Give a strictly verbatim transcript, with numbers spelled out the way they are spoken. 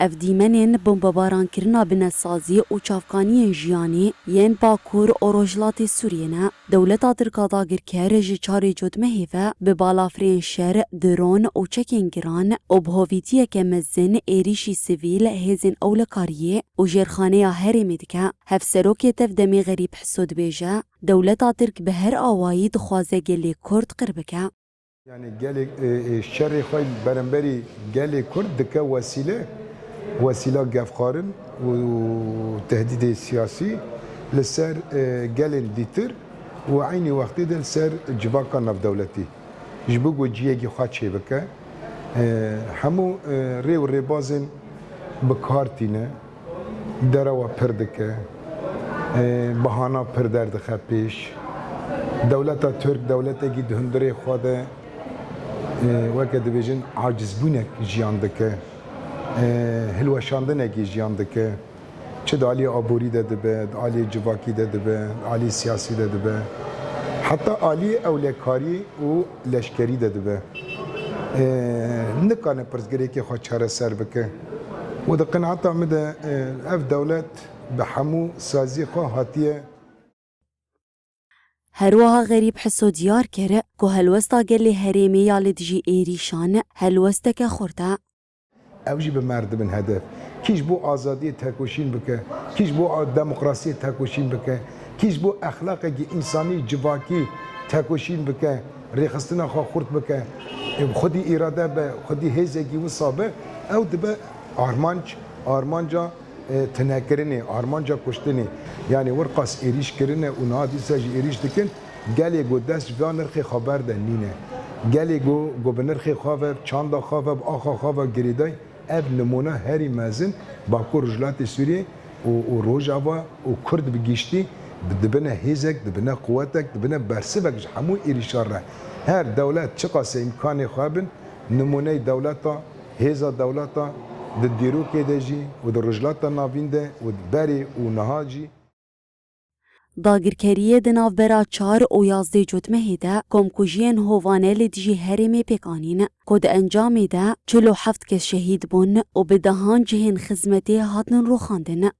Ev dîmenên bombebarankirina binesazî û çavkaniyên jiyanê yên Bakur û Rojhilatê Sûriyê ne. Dewleta Tirk a dagirker ji çarê Cotmehê ve bi balafirên şer, dron û çekên giran û bi hovîtiyeke mezin êrîşî sivîl, hêzên ewlekariyê û jêrxaneya herêmê dike. Hevserokê Tevdemê Xerîb Hiso dibêje, dewleta Tirk bi her awayî dixwaze gelê Kurd qir bike. Yani gelê, e, e, şerê xwe beramberî gelê Kurd dike wesîle, wesîla gefxwarin û tehdîdê siyasî li ser, e, gelên dîtir û eynî wextê de li ser civaka navdewletî. Ji bo ku cihekî xwe çêbike, e, hemû, e, rê û rêbazên bi kar tîne, derewa pir dike, e, bahana pir derdixe pêş. Dewleta Tirk dewletekî di hundirê xwe de, e, weke dibêjin acizbûnek jiyan dike, e, hilweşandinekî jiyan dike. Çi di aliyê aborî de dibe, di aliyê civakî de dibe, di aliyê siyasî de dibe. Heta aliyê ewlekarî û leşkerî de dibe. E, nikane pirsgirêkê xwe çareser bike. Û di qenaeta min de, e, ev dewlet bi hemû saziyê xwe hatiye. Her wiha Xerîb Hiso diyar kir ku helwesta gelê herêmê ya li dijî êrîşan helwesteke xurt e. Ew jî bi me re dibin hedef. Kî ji bo azadiyê tekoşîn bike, kî ji bo a-, demokrasiyê tekoşîn bike, kî ji bo exlaqekî însanî civakî tekoşîn bike, rêxistina xwe xurt bike, xwedî îrade be, xwedî hêzekî wisa be, ew dibe armanc, armanca, e, tunekirinê, armanca kuştinê. Yanî wir qas êrîş kirine û niha dîsa jî êrîş dikin, gelê ku dest ji vê nirxê xwe berde nîne. Gelê ku, ku bi nirxê xwe ve, bi çanda xwe ve, bi axa xwe ve girêdayî, ev nimûne herî mezin Bakur Rojhilatê Sûriyê û, û Rojava û Kurd bi giştî bi-, dibine hêzek, dibine quwetek, dibine bersivek ji hemû êrîşan re. Her dewlet çiqas e îmkanê xwe bin, nimûneyê dewleta, hêza dewleta di dîrokê de jî û di Rojhilata Navîn de û di berê û niha jî. Dagirkeriyê di navbera çar û yazdeh Cotmehê de komkujiyên hovane li dijî herêmê pêk anîn, ku di encamê de çil û heft kes şehîd bûn û bi dehan cihên xizmetê hatin rûxandin.